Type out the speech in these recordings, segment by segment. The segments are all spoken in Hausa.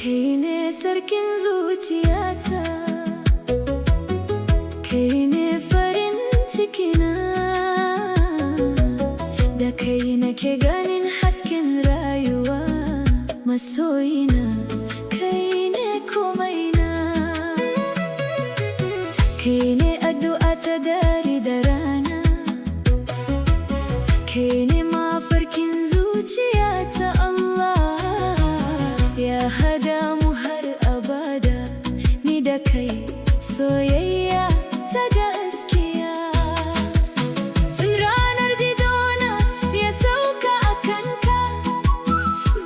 Kai ne sarkin zuciyata, kai ne farin cikina, da kai nake ganin hasken rayuwa. Masoyina, kai ne komaina. Kai ne addu'a ta dare da rana, kai ne mafarkin zuciyata. Allah ya hada mu har abada, ni da kai, soyayya ta gaskiya. Tun ranar da idona ya sauka a kanka,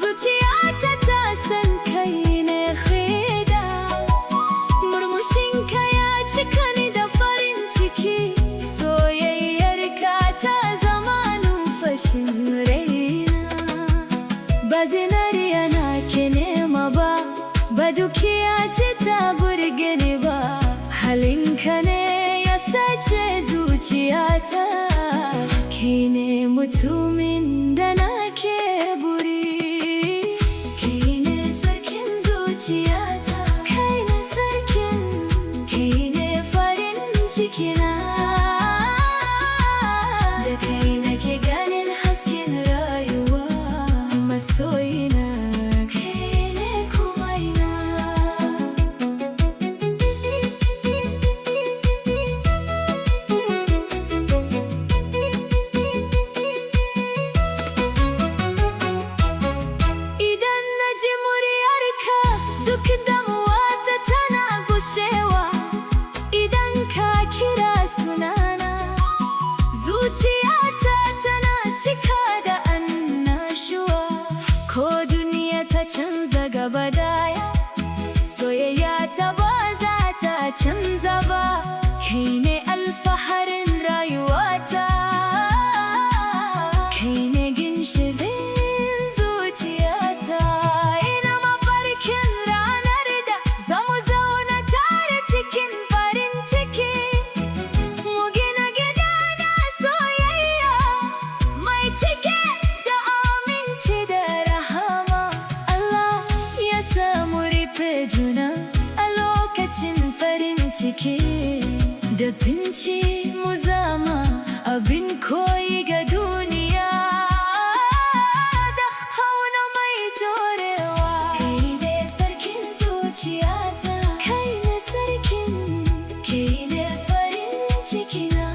zuciyata ta san kai ne shaida. Murmushinka ya cika ni da farin ciki, soyayyarka ta zama numfashin raina. Ba zinariya nake nema ba, ba dukiya ce ta burge ni ba, halinka ne ya sace zuciyata. Kai ne mutumin da nake buri. Kai ne sarkin zuciyata, kai ne sarkin, kai ne farin cikina, da kai nake ganin hasken rayuwa. Masoyina, kai ne komaina. Idan na ji muryarka, duk damuwata tana gushewa. Idan ka kira sunana, zuciyata tana cika da annashuwa. Ko duniya ta canza gaba daya, soyayya ta ba za ta canza ba. Kai ne alfaharin rayuwata, kai ne ginshiƙin zuciyata. Ina mafarkin ranar da zamu zauna tare cikin farin ciki, mu gina gida na soyayya mai cike da aminci da rahama. Allah ya sa mu riƙe juna a lokacin farin ciki da kunci, mu zama abin koyi ga duniya da kauna mai dorewa. Kai ne sarkin zuciyata, kai ne sarkin, kai ne farin cikina.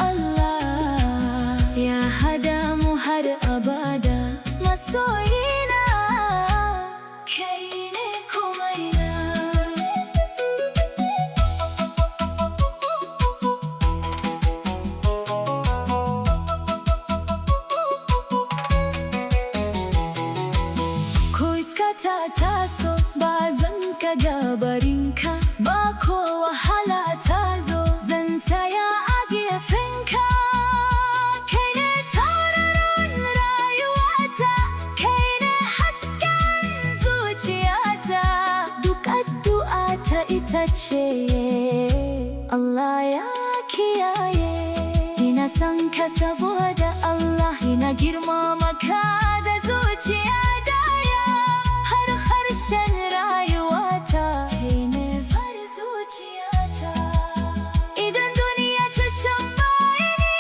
Allah ya hada mu har abada. Masoyina, kai ne komaina. Ko iska ta taso, ba zan kaga barinka ba, ko wahala ta zo, zan tsaya a gefenka. Kai ne tauraron rayuwata, kai ne hasken zuciyata. Duk addu'a ta ita ce Allah ya kiyaye. Ina son ka saboda Allah, ina girmama ka da zuciya daya har harshen rayuwata. Kai ne farin zuciyata. Idan duniya ta tambaye ni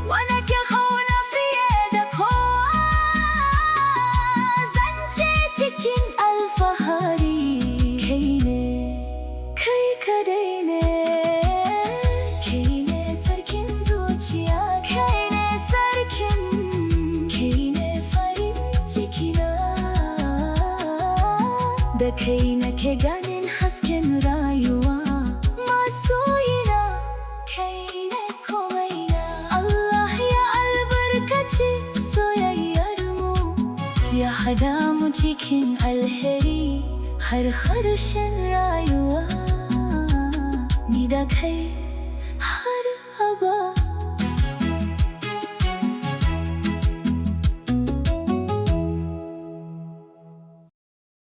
wa nake kauna fiye da kowa, zan ce cikin alfahari, kai ne, kai kadai ne. Kai ne sarkin zuciya, kai ne sarkin, kai ne farin cikina, da kai nake ganin hasken rayuwa. Masoyina, kai ne komaina. Allah ya albarkaci soyayyar mu, Ya hada mu cikin alheri har karshen rayuwa, ni da kai har abada.